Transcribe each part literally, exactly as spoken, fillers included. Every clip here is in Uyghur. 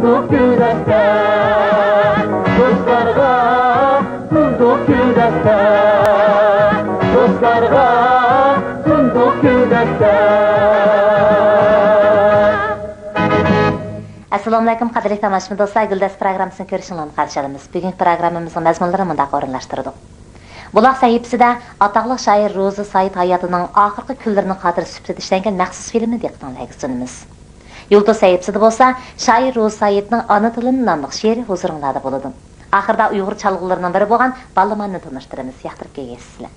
سۇندۇق گۈلدەستە، دوستلارغا سۇندۇق گۈلدەستە، دوستلارغا سۇندۇق گۈلدەستە. ئەسسالامۇئەلەيكۇم، قەدىرلىك تاماشىبىن دوستلار، گۈلدەستە پروگراممىسىنى كۆرۈشۈڭلارنى قارشى ئالىمىز. بۈگۈنكى پروگراممىمىزنىڭ مەزمۇنلىرىنى مۇنداق ئورۇنلاشتۇردۇق. بۇلاق سەھىپىسىدە ئاتاقلىق شائىر روزى سايىت ھاياتىنىڭ ئاخىرقى كۈنلىرىنىڭ خاتىرىسى سۈپىتىدە ئىشلەنگەن مەخسۇس فىلىمنى دىققىتىڭلارغا سۇنىمىز. يۇلتۇز سەھىپىسىدە بولسا شائىر روزى سايىتنىڭ ئانا تىلىم ناملىق شېئىرى ھۇزۇرۇڭلاردا بولىدۇ. ئاخىرىدا ئۇيغۇر چالغۇلىرىنىڭ بىرى بولغان بالىماننى تونۇشتۇرىمىز. ياقتۇرۇپ كۆرگەيسىزلەر.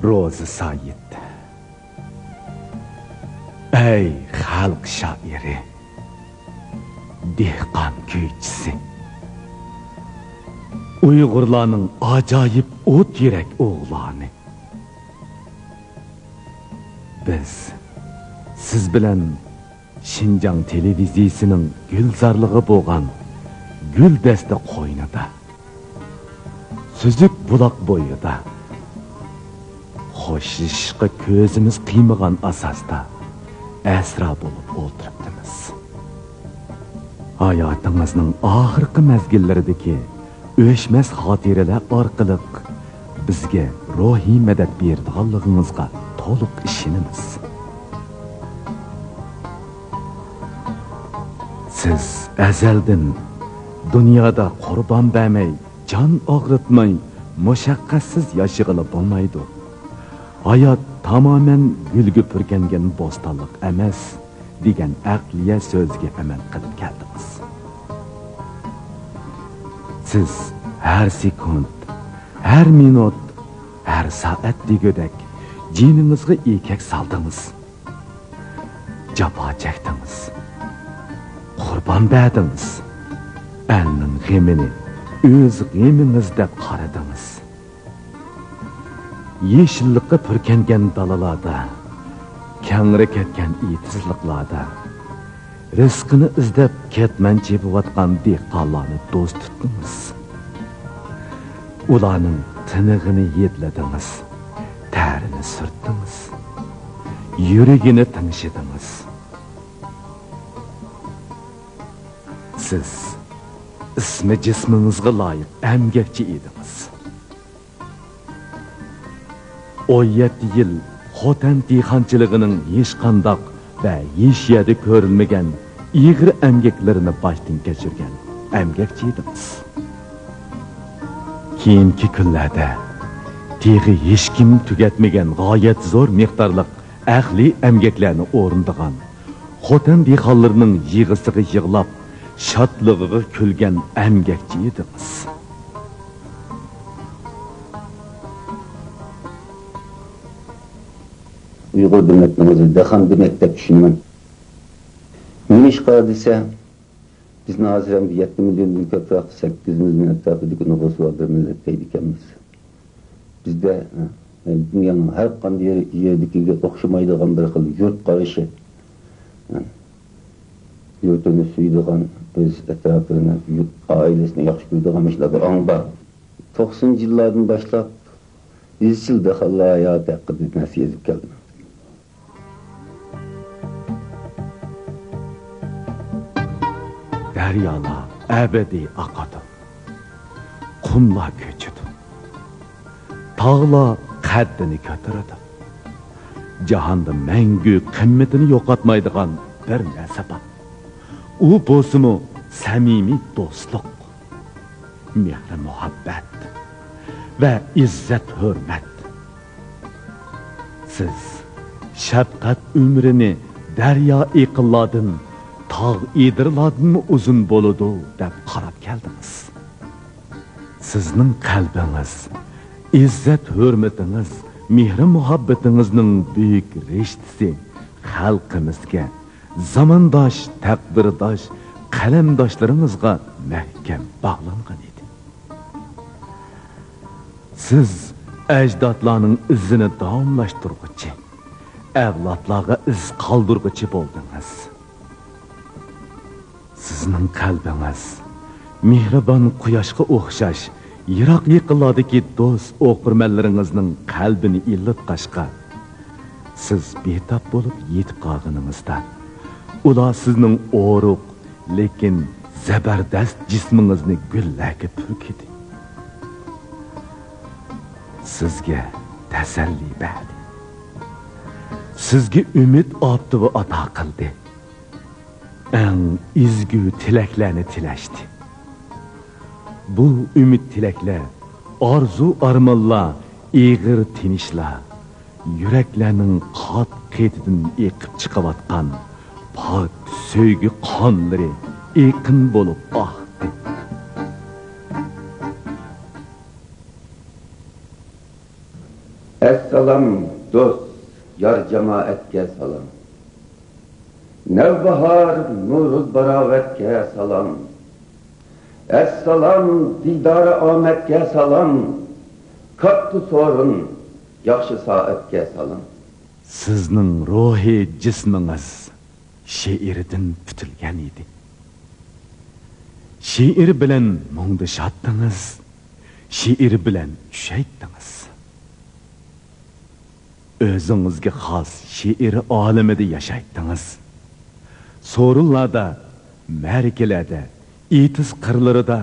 روزى سايىت. ئەي خەلق شائىرى، دېھقان كۈيچىسى، ئۇيغۇرلارنىڭ ئاجايىپ ئوت يۈرەك ئوغلانى. بىز سىز بىلەن شىنجاڭ تېلېۋىزىيىسىنىڭ گۈلزارلىقى بولغان گۈلدەستە قوينىدا، سۈزۈك بۇلاق بويىدا، خوشلىشىشقا كۆزىمىز قىيمىغان ئاساستا ئەسرا بولۇپ ئولتۇرۇپتىمىز. ھاياتىڭىزنىڭ ئاخىرقى مەزگىللىرىدىكى ئۆچمەس خاتىرىلەر ئارقىلىق بىزگە روھىي مەدەت بېرىدىغانلىقىڭىزغا تولۇق ئىشىنىمىز. سىز ئەزەلدىن دۇنيادا قۇربان بەرمەي، جان ئاغرىتماي، مۇشەققەتسىز ياشىغىلى بولمايدۇ. ھايات تامامەن گۈلگە پۈركەنگەن بوستانلىق ئەمەس، دېگەن ئەقلىيە سۆزگە ئەمەل قىلىپ كەلدىڭىز. سىز ھەر سېكۇنت، ھەر مىنۇت، ھەر سائەت دېگۈدەك جېنىڭىزغا ئېگەك سالدىڭىز. جاپا چەكتىڭىز. قۇربان بەردىڭىز. ئەلنىڭ غېمىنى ئۆز غېمىڭىز دەپ قارىدىڭىز. يېشىللىققا پۈركەنگەن دالىلاردا، كەڭرى كەتكەن ئېتىزلىقلاردا رىزقىنى ئىزدەپ كەتمەن چېپىۋاتقان دېھقانلارنى دوست تۇتتىڭىز. ئۇلارنىڭ تىنىقىنى ھىدلىدىڭىز، تەرىنى سۈرتتىڭىز، يۈرىكىنى تىڭشىدىڭىز. سىز ئىسمى جىسمىڭىزغا لايىق ئەمگەكچى ئىدىڭىز. ئون يەتتە يىل خوتەن دېھقانچىلىقىنىڭ ھېچقانداق ۋە ھېچ يەردە كۆرۈلمىگەن ئېغىر ئەمگەكلىرىنى باشتىن كەچۈرگەن ئەمگەكچى ئىدىڭىز. كېيىنكى كۈنلەردە تېخى ھېچكىم تۈگەتمىگەن غايەت زور مىقدارلىق ئەقلىي ئەمگەكلەرنى ئورۇندىغان، خوتەن دېھقانلىرىنىڭ يىغىسىغا يىغلاپ، شادلىقىغا كۈلگەن ئەمگەكچى ئىدىڭىز. ئۇيغۇر دېمەكنىڭ ئۆزى دېھقان دېمەك دەپ چۈشىنىمەن. نېمىشقا دېسە، بىزنى ھازىر ھەم يەتتە مىليوندىن كۆپرەك، سەككىز مىليون ئەتراپىدىكى نوپۇسى بار بىر مىللەت دەيدىكەنمىز. بىزدە، ئە، دۇنيانىڭ ھەر قانداق يېرى، يېرىدىكىگە ئوخشىمايدىغان بىر خىل يۇرت قارىشى، ئە، يۇرتىنى سۆيىدىغان، ئۆز ئەتراپىنى، يۇرت، ئائىلىسىنى ياخشى كۆرىدىغان مۇشۇنداق بىر ئاڭ بار. توقسىنىنچى يىللاردىن باشلاپ ئىزچىل دېھقانلار ھاياتى ھەققىدە نەرسە يېزىپ كەلدىم. دەريالار ئەبەدىي ئاقىدۇ. قۇملار كۆچىدۇ. تاغلار قەددىنى كۆتۈرىدۇ. جاھاندا مەڭگۈ قىممىتىنى يوقاتمايدىغان بىر نەرسە بار. ئۇ بولسىمۇ سەمىمىي دوستلۇق، مېھرى-مۇھەببەت ۋە ئىززەت-ھۆرمەت. سىز شەپقەت ئۆمرىنى دەريا ئېقىنلاردىن، تاغ ئېدىرلاردىنمۇ ئۇزۇن بولىدۇ دەپ قاراپ كەلدىڭىز. سىزنىڭ قەلبىڭىز، ئىززەت-ھۆرمىتىڭىز، مېھرى-مۇھەببىتىڭىزنىڭ بۈيۈك رىشتىسى خەلقىمىزگە، زامانداش، تەقدىرداش قەلەمداشلىرىڭىزغا مەھكەم باغلانغان ئىدى. سىز ئەجدادلارنىڭ ئىزىنى داۋاملاشتۇرغۇچى، ئەۋلادلارغا ئىز قالدۇرغۇچى بولدىڭىز. سىزنىڭ قەلبىڭىز مېھرىبان قۇياشقا ئوخشاش يىراق يېقىنلاردىكى دوست ئوقۇرمەنلىرىڭىزنىڭ قەلبىنى ئىللىتقاچقا، سىز بىتاپ بولۇپ يېتىپ قالغىنىڭىزدا، ئۇلار سىزنىڭ ئورۇق، لېكىن زەبەردەست جىسمىڭىزنى گۈللەرگە پۈركىدى. سىزگە تەسەللى بەردى. سىزگە ئۈمىد ئاپتىپى ئاتا قىلدى. ئەڭ ئەزگۈ تىلەكلەرنى تىلەشتى. بۇ ئۈمىد تىلەكلەر، ئارزۇ ئارمانلار ئېغىر تىنىشلار، يۈرەكلەرنىڭ قات-قېتىدىن ئېقىپ چىقىۋاتقان پاك سۆيگۈ قانلىرى ئېقىن بولۇپ ئاقتى. ئەسسالام دوست، يار جامائەتكە سالام. نەۋباھار نورۇز باراۋەتكە سالام. ئەسسالام دىدارى ئامەتكە سالام. كاتتا سورۇن ياخشى سائەتكە سالام. سىزنىڭ روھىي جىسمىڭىز شېئىردىن پۈتۈلگەن ئىدى. شېئىر بىلەن مۇڭدىشاتتىڭىز، شېئىر بىلەن چۈشەيتتىڭىز. ئۆزىڭىزگە خاس شېئىر ئالىمىدە ياشايتتىڭىز. سورۇنلاردا، مەرىكىلەردە، ئېتىز قىرلىرىدا،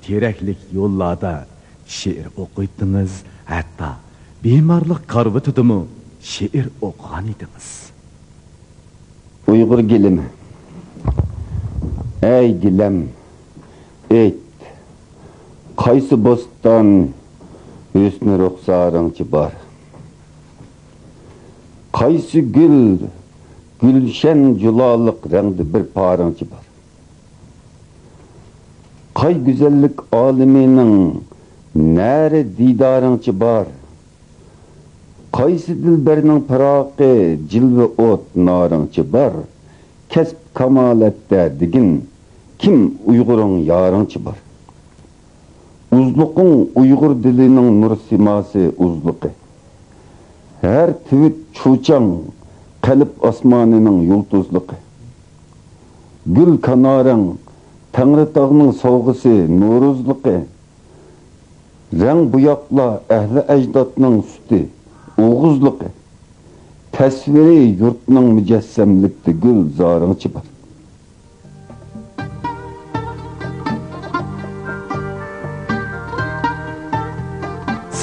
تېرەكلىك يوللاردا شېئىر ئوقۇيتتىڭىز، ھەتتا بىمارلىق كارىۋىتىدىمۇ شېئىر ئوقۇغان ئىدىڭىز. ئۇيغۇر گىلىم، ئەي گىلەم، ئېيت، قايسى بوستان ھۆسنى رۇخسارىڭچە بار؟ قايسى گۈل گۈلشەن جۇلالىق رەڭدە بىر پارىڭچە بار؟ قاي گۈزەللىك ئالىمىنىڭ نەرە دىدارىڭچە بار؟ قايسى دىلبەرنىڭ پىراقى جىلۋە ئوت نارىڭچە بار؟ كەسىپ كامالەتتە دېگىن، كىم ئۇيغۇرۇڭ يارىڭچە بار؟ ئۇزلۇقۇڭ ئۇيغۇر دىلىنىڭ نۇر سىماسى ئۇزلۇقى. ھەر تىۋىت چۇچاڭ قەلب ئاسمانىنىڭ يۇلتۇزلۇقى. گۈل كانارەڭ تەڭرىتاغنىڭ سوۋغىسى نورۇزلۇقى. رەڭ بوياقلار ئەھلى ئەجدادنىڭ سۈتى ئوغۇزلۇقى. تەسۋىرى يۇرتنىڭ مۇجەسسەملىكتە گۈلزارىڭچە بار.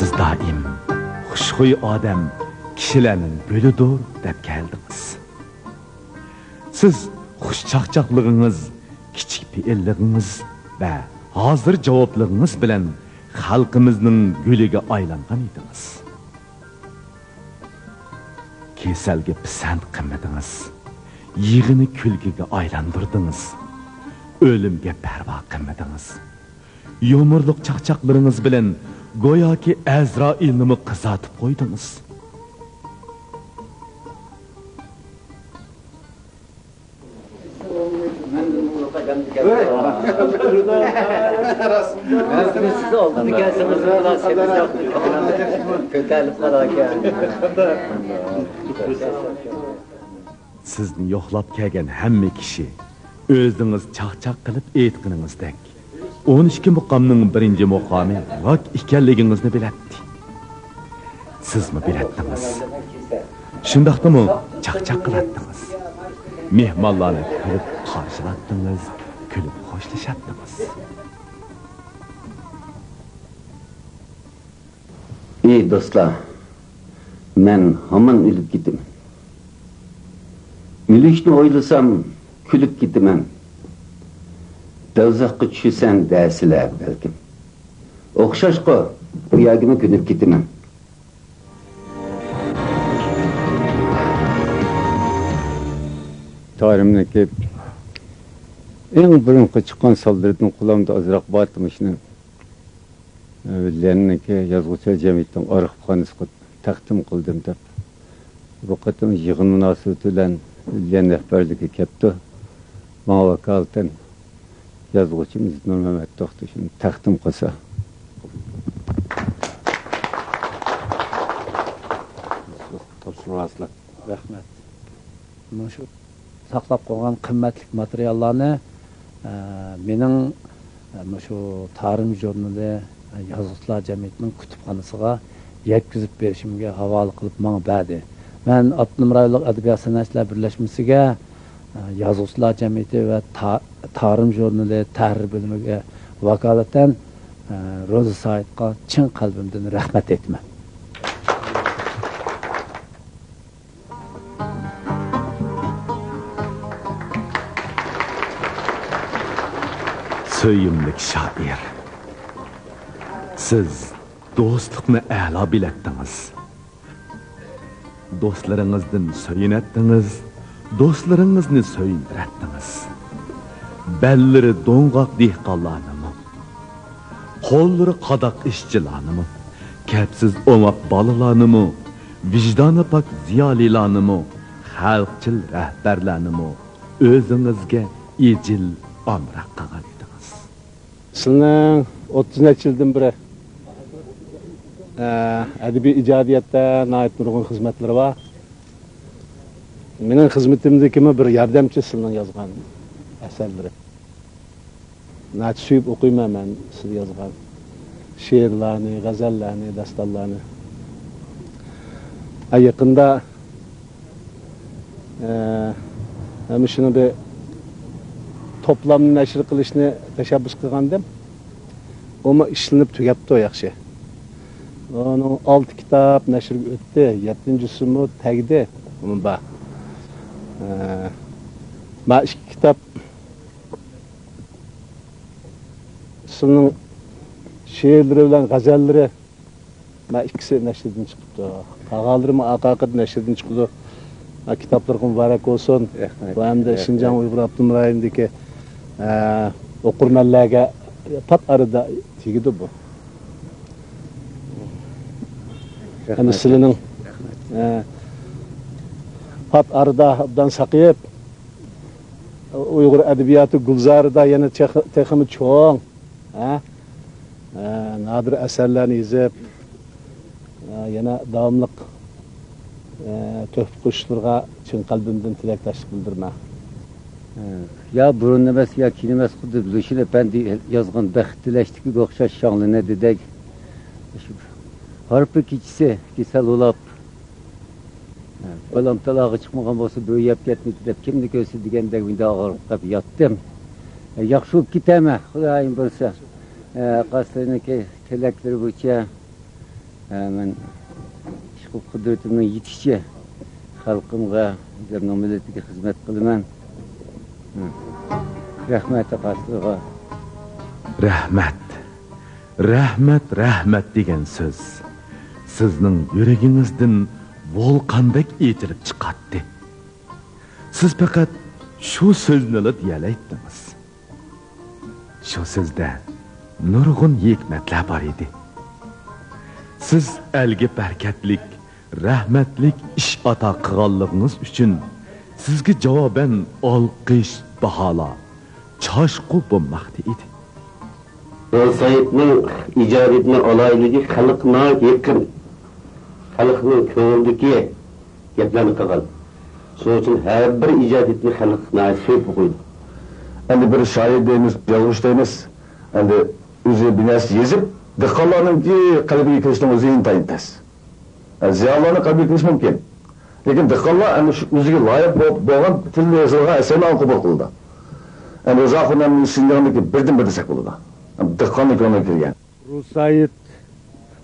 سىز دائىم «خۇشخۇي ئادەم كىشىلەرنىڭ گۈلىدۇر» دەپ كەلدىڭىز. سىز خۇش چاقچاقلىقىڭىز، كىچىك پېئىللىقىڭىز ۋە ھازىر جاۋابلىقىڭىز بىلەن خەلقىمىزنىڭ گۈلىگە ئايلانغان ئىدىڭىز. كېسەلگە پىسەنت قىلمىدىڭىز، يىغىنى كۈلكىگە ئايلاندۇردىڭىز، ئۆلۈمگە پەرۋا قىلمىدىڭىز. يۇمۇرلۇق چاقچاقلىرىڭىز بىلەن گوياكى ئەزرائىلنىمۇ قىزارتىپ قويدىڭىز. سىزنى يوقلاپ كەلگەن ھەممە كىشى، ئۆزىڭىز چاقچاق قىلىپ ئېيتقىنىڭىزدەك، ئون ئىككى مۇقامنىڭ بىرىنچى مۇقامى ۋاك ئىكەنلىكىڭىزنى بىلەتتى. سىزمۇ بىلەتتىڭىز. شۇنداقتىمۇ چاقچاق قىلاتتىڭىز. مېھمانلارنى كۈلۈپ قارشىلاتتىڭىز، كۈلۈپ خوشلىشاتتىڭىز. ئى دوستلار، مەن ھامان ئۆلۈپ كېتىمەن. ئۆلۈشنى ئويلىسام، كۈلۈپ كېتىمەن. دوزاخقا چۈشىسەن دەيسىلەر بەلكىم. ئوخشاشقۇ، بۇ يەرگىمۇ كۆنۈپ كېتىمەن. تارىمنىڭكى ئەڭ بۇرۇنقى چىققان سانلىرىدىن قولۇمدا ئازراق بار، مۇشۇنى ليەننىڭكى يازغۇچىلار جەمئىيىتىنىڭ ئارخىپخانىسىغا تەقدىم قىلدىم دەپ، بۇ قېتىم يىغىن مۇناسىۋىتى بىلەن ليەن رەھبەرلىكى كەپتۇ. ماڭا ۋاكالىتەن يازغۇچىمىز نۇرمەمەت توختى شۇنى تەقدىم قىلسا. تاپشۇرۇۋالسىلەر. رەھمەت. مۇشۇ ساقلاپ قويغان قىممەتلىك ماتېرىياللارنى، ئە، مېنىڭ، ئە، مۇشۇ تارىم ژۇرنىلى، ئە، يازغۇچىلار جەمئىيىتىنىڭ كۇتۇپخانىسىغا يەتكۈزۈپ بېرىشىمگە ھاۋالە قىلىپ ماڭا بەردى. مەن ئاپتونوم رايونلۇق ئەدەبىيات سەنئەتچىلەر بىرلەشمىسىگە، ئە، يازغۇچىلار جەمئىيىتى ۋە تا-، تارىم ژۇرنىلى تەھرىر بۆلۈمىگە ۋاكالىتەن، ئە، روزى سايىتقا چىن قەلبىمدىن رەھمەت ئېيتىمەن. سۆيۈملۈك شائىر، سىز دوستلۇقنى ئەلا بىلەتتىڭىز. دوستلىرىڭىزدىن سۆيۈنەتتىڭىز، دوستلىرىڭىزنى سۆيۈندۈرەتتىڭىز. بەللىرى دوڭغاق دېھقانلارنىمۇ، قوللىرى قاداق ئىشچىلارنىمۇ، كەپسىز ئوماق بالىلارنىمۇ، ۋىجدانى پاك زىيالىيلارنىمۇ، خەلقچىل رەھبەرلەرنىمۇ ئۆزىڭىزگە ئىجىل ئامراق قىلغان ئىدىڭىز. سىلىنىڭ ئوتتۇز نەچچە يىلدىن بېرى، ئە، ئەدەبىي ئىجادىيەتتە ناھايىتى نۇرغۇن خىزمەتلىرى بار. مېنىڭ خىزمىتىمدىكىمۇ بىر ياردەمچى سىلىنىڭ يازغان ئەسەرلىرى. ناھايىتى سۆيۈپ ئوقۇيمەن مەن سىز يازغان شېئىرلارنى، غەزەللەرنى، داستانلارنى. ھە، يېقىندا، ئە، مەن مۇشۇنى بىر توپلامنى نەشر قىلىشنى تەشەببۇس قىلغانىدىم. ئۇمۇ ئىشلىنىپ تۈگەپتۇ ياخشى. ئۇنىڭ ئالتە كىتاب نەشرگە ئۆتتى، يەتتىنچىسىمۇ تەگدى. ئۇمۇ بار. ئە، مانا ئىككى كىتاب سىلىنىڭ شېئىرلىرى بىلەن غەزەللىرى، مانا ئىككىسى نەشردىن چىقىپتۇ. قالغانلىرىمۇ ئارقا-ئارقىدىن نەشردىن چىقىدۇ. مانا كىتابلىرىغا مۇبارەك بولسۇن. رەھمەت. بۇ ھەمدە رەھمەت. شىنجاڭ ئۇيغۇر ئاپتونوم رايونىدىكى، ئە، ئوقۇرمەنلەرگە پات ئارىدا تېگىدۇ بۇ. رەھمەت. ئەمدى سىلىنىڭ، رەھمەت. ئە، پات ئارىدا ئوبدان ساقىيىپ، ئۇيغۇر ئەدەبىياتى گۈلزارىدا يەنە تېخ-، تېخىمۇ چوڭ، ھە؟ ئە، نادىر ئەسەرلەرنى يېزىپ، ئە، يەنە داۋاملىق، ئە، تۆھپە قوشۇشلىرىغا چىن قەلبىمدىن تىلەكداشلىق بىلدۈرىمەن. ئە، يا بۇرۇن ئەمەس، يا كېيىن ئەمەس، خۇددى لۇشۈن ئەپەندى يازغان بەخت تىلەشتىكىگە ئوخشاش شاڭلىنىدىدەك. شۇ ھارپا كېچىسى كېسەل بولاپ، بالام تالاغا چىقمىغان بولسا، بۆرە يەپ كەتمىدى دەپ، كىمنى كۆرسە دېگەندەك مۇنداق ئاغرىپ قېلىپ ياتتىم. ياخشى بولۇپ كېتەرمەن، خۇدايىم بۇيرۇسا. قاسلىرىنىڭكى تىلەكلىرى بويىچە ھە، مەن ئىشقىل قۇدرىتىمنىڭ يېتىشىچە خەلقىمغا، ئۆزۈمنىڭ مىللىتىگە خىزمەت قىلىمەن. ھە. رەھمەت ئاقاسلىرىغا. رەھمەت. رەھمەت، رەھمەت دېگەن سۆز سىزنىڭ يۈرىكىڭىزدىن ۋولقاندەك ئېتىلىپ چىقاتتى. سىز پەقەت شۇ سۆزنىلا دېيەلەيتتىڭىز. شۇ سۆزدە نۇرغۇن ھېكمەتلەر بار ئىدى. سىز ئەلگە بەرىكەتلىك، رەھمەتلىك ئىش ئاتا قىلغانلىقىڭىز ئۈچۈن سىزگە جاۋابەن ئالقىش، باھالار، چاچقۇ بولماقتا ئىدى. رۇسايىتنىڭ ئىجادىيىتىنىڭ ئالاھىدىلىكى خەلققە ناھايىتى يېقىن، خەلقنىڭ كۆڭلىدىكى گەپلەرنى قىلغان. شۇنىڭ ئۈچۈن ھەر بىر ئىجادىيىتىنى خەلق ناھايىتى سۆيۈپ ئوقۇيدۇ. ئەمدى بىر شائىر دەيمىز، يازغۇچى دەيمىز، ئەمدى ئۆزى بىر نەرسە يېزىپ، دېھقانلارنىڭكى قەلبىگە كىرىشنىڭ ئۆزى ئىنتايىن تەس. زىيالىيلارنىڭ قەلبىگە كىرىشى مۇمكىن. لېكىن دېھقانلار ئەنە شۇ ئۆزىگە لايىق بولۇپ، بولغان تىلدا يېزىلغان ئەسەرنى ئاڭ قوبۇل قىلىدۇ. ئەمدى رىزا خۇنەمنىڭ شىنجاڭدىكى بىردىنبىر دېسەك بولىدۇ. دېھقاننىڭ كۆڭلىگە كىرگەن. رۇسايىت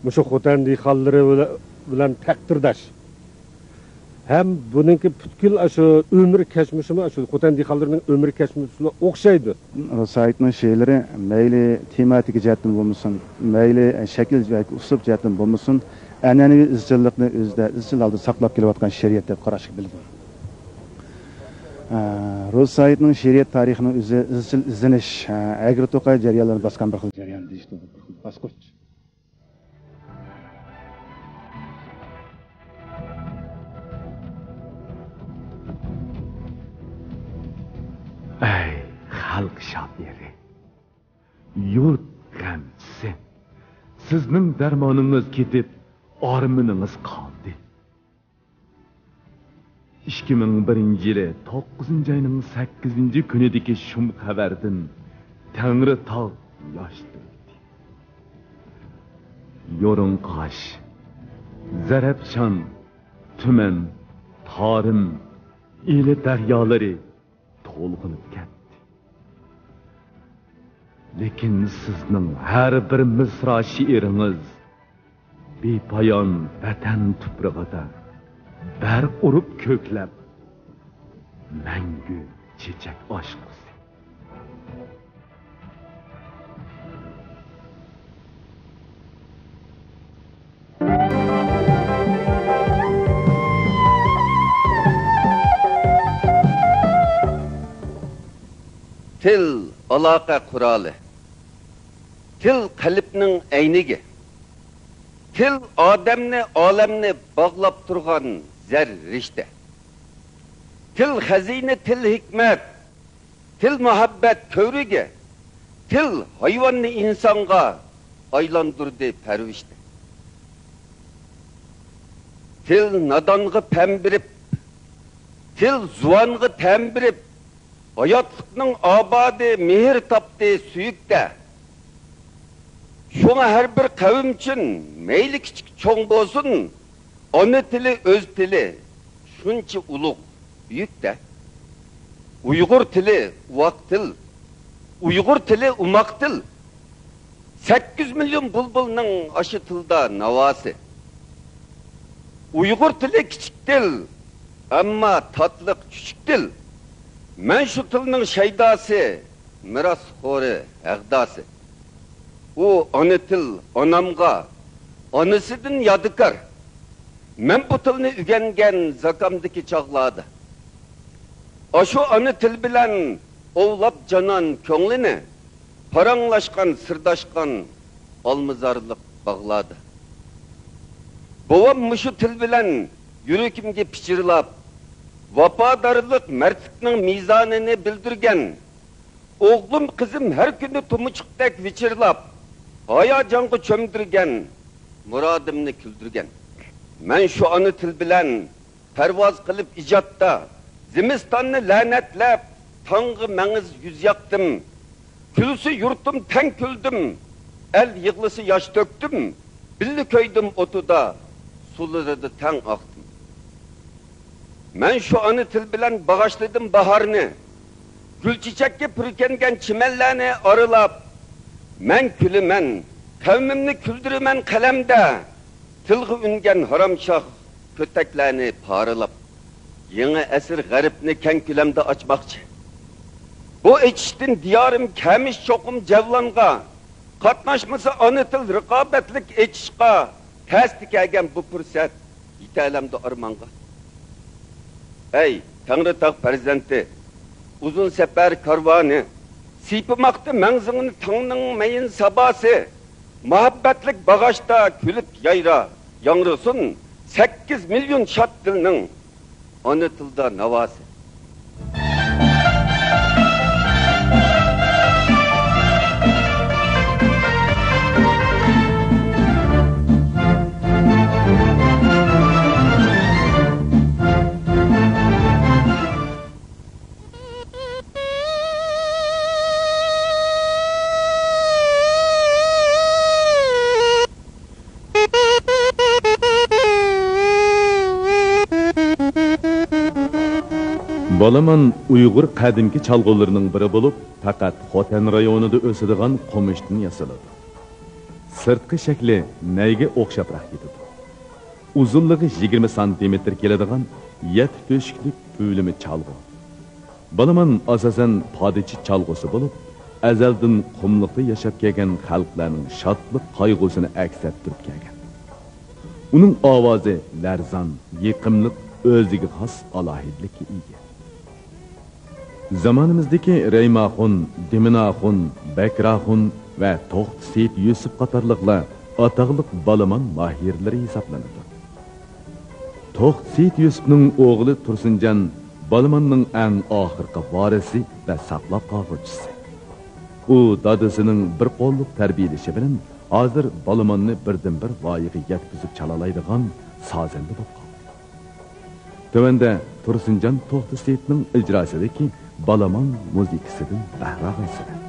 مۇشۇ خوتەن دېھقانلىرى بىلە-، بىلەن تەقدىرداش. ھەم بۇنىڭكى پۈتكۈل ئاشۇ ئۆمۈر كەچمىشىمۇ، ئاشۇ خوتەن دېھقانلىرىنىڭ ئۆمۈر كەچمىشى بىلەن ئوخشايدۇ. رۇسايىتنىڭ شېئىرلىرى مەيلى تېماتىكا جەھەتتىن بولمىسۇن، مەيلى شەكىل ياكى ئۇسلۇب جەھەتتىن بولمىسۇن، ئەنئەنىۋى ئىزچىللىقنى ئۆزىدە ئىزچىل ھالدا ساقلاپ كېلىۋاتقان شېئىرىيەت دەپ قاراشقا بولىدۇ. ئە، رۇسايىتنىڭ شېئىرىيەت تارىخىنىڭ ئۆزى ئىزچىل ئىزدىنىش، ئە، ئەگرى-توقاي جەريانلارنى باسقان بىر خىل جەريان دېيىشتە بىر خىل باسقۇچ. ئەي خەلق شائىرى، يۇرت غەمچىسى، سىزنىڭ دەرمانىڭىز كېتىپ، ئارمىنىڭىز قالدى. ئىككى مىڭ بىرىنچى يىلى توققۇزىنچى ئاينىڭ سەككىزىنچى كۈنىدىكى شۇم خەۋەردىن تەڭرىتاغ ياش تۆكتى. يورۇڭقاش، زەرەپشان، تۈمەن، تارىم، ئىلى دەريالىرى تولغىنىپ كەتتى. لېكىن سىزنىڭ ھەر بىر مىسرا شېئىرىڭىز بىپايان ۋەتەن تۇپرىقىدا بەرق ئۇرۇپ كۆكلەپ، مەڭگۈ چېچەك ئاچقۇسى. تىل ئالاقە قورالى. تىل قەلبنىڭ ئەينىكى. تىل ئادەمنى، ئالەمنى باغلاپ تۇرغان زەر رىشتە. تىل خەزىنە، تىل ھېكمەت. تىل مۇھەببەت كۆۋرۈكى، تىل ھايۋاننى ئىنسانغا ئايلاندۇردى پەرۋىشتە. تىل نادانغا پەم بېرىپ، تىل زۇۋانغا تەم بېرىپ، ھاياتلىقنىڭ ئابادى مېھىر تاپتى سۆيۈكتە. شۇڭا ھەر بىر قەۋم ئۈچۈن مەيلى كىچىك چوڭ بولسۇن، ئانا تىلى، ئۆز تىلى شۇنچە ئۇلۇغ بۈيۈك-دە. ئۇيغۇر تىلى ئۇۋاق تىل، ئۇيغۇر تىلى ئوماق تىل. سەككىز مىليون بۇلبۇلنىڭ ئاشۇ تىلدا ناۋاسى. ئۇيغۇر تىلى كىچىك تىل، ئەمما تاتلىق چۈچۈك تىل. مەن شۇ تىلنىڭ شەيداسى، مىراسخورى، ھەغداسى. ئۇ ئانا تىل ئانامغا ئانىسىدىن يادىكار. مەن بۇ تىلنى ئۆگەنگەن زاكامدىكى چاغلاردا. ئاشۇ ئانا تىل بىلەن ئوۋلاپ جانان كۆڭلىنى، پاراڭلاشقان، سىرداشقان ئالمىزارلىق باغلاردا. بوۋام مۇشۇ تىل بىلەن يۈرىكىمگە پىچىرلاپ، ۋاپادارلىق، مەردلىكنىڭ مىزانىنى بىلدۈرگەن. ئوغلۇم، قىزىم ھەر كۈنى تۇمۇچۇقتەك ۋىچىرلاپ، ھاياجانغا چۆمدۈرگەن، مۇرادىمنى كۈلدۈرگەن. مەن شۇ ئانا تىل بىلەن پەرۋاز قىلىپ ئىجادتا، زىمىستاننى لەنەتلەپ، تاڭغا مەڭز يۈز ياقتىم. كۈلسە يۇرتۇم، تەڭ كۈلدۈم، ئەل يىغلىسا ياش تۆكتۈم. بىللە كۆيدۈم ئوتىدا، سۇلىرىدا تەڭ ئاقتىم. مەن شۇ ئانا تىل بىلەن باغاشلىدىم باھارنى. گۈل چېچەككە پۈركەنگەن چىمەنلەرنى ئارىلاپ، مەن كۈلىمەن، قەۋمىمنى كۈلدۈرىمەن قەلەمدە. تىلغا ئۈنگەن ھارامشاھ كۆتەكلەرنى پارىلاپ، يېڭى ئەسىر غەربنى كەڭ كۆلەمدە ئاچماقچى. بۇ ئېچىشتىن دىيارىم كەمىش چوقۇم جەۋلانغا، قاتناشمىسا ئانا تىل رىقابەتلىك ئېچىشقا تەستە كەلگەن بۇ پۇرسەت يېتەلەمدۇ ئارمانغا؟ ئەي، تەڭرىتاغ پەرزەنتى، ئۇزۇن سەپەر كارۋانى، سىيپىماقتا مەڭزىڭنى تاڭنىڭ مەيىن ساباسى. مۇھەببەتلىك باغاشتا كۈلۈپ يايرا، ياڭرىسۇن سەككىز مىليون شاد دىلنىڭ ئانا تىلدا ناۋاسى. بالىمان ئۇيغۇر قەدىمكى چالغۇلىرىنىڭ بىرى بولۇپ، پەقەت خوتەن رايونىدا ئۆسىدىغان قومۇشتىن ياسىلىدۇ. سىرتقى شەكلى نەيگە ئوخشاپراق كېتىدۇ. ئۇزۇنلۇقى يىگىرمە سانتىمېتىر كېلىدىغان يەتتە تۆشۈكلۈك ئۈۋلىمە چالغۇ. بالىمان ئاساسەن پادىچى چالغۇسى بولۇپ، ئەزەلدىن قۇملۇقتا ياشاپ كەلگەن خەلقلەرنىڭ شادلىق قايغۇسىنى ئەكس ئەتتۈرۈپ كەلگەن. ئۇنىڭ ئاۋازى لەرزان، يېقىملىق، ئۆزىگە خاس ئالاھىدىلىككە ئىگە. زامانىمىزدىكى رەيماخۇن، دىمىناخۇن، بەكراخۇن ۋە توختى سېيىت يۈسۈپ قاتارلىقلار ئاتاقلىق بالىمان ماھىرلىرى ھېسابلىنىدۇ. توختى سېيىت يۈسۈپنىڭ ئوغلى تۇرسۇنجان بالىماننىڭ ئەڭ ئاخىرقى ۋارىسى ۋە ساقلاپ قالغۇچىسى. ئۇ دادىسىنىڭ بىر قوللۇق تەربىيەلىشى بىلەن ھازىر بالىماننى بىردىنبىر ۋايىغا يەتكۈزۈپ چالالايدىغان سازەندە بولۇپ قالدى. تۆۋەندە تۇرسۇنجان توختى سېيىتنىڭ ئىجراسىدىكى بالىمان مۇزىكىسىدىن بەھرە ئالغايسىلەر.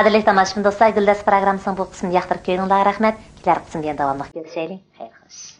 قەدىرلىك تاماشىبىن دوستلار، گۈلدەستە پروگراممىسىنىڭ بۇ قىسمىنى ياقتۇرۇپ كۆرگىنىڭلارغا رەھمەت. كېلەر قىسىمدا يەنە داۋاملىق كۆرۈشەيلى. خەير خوش.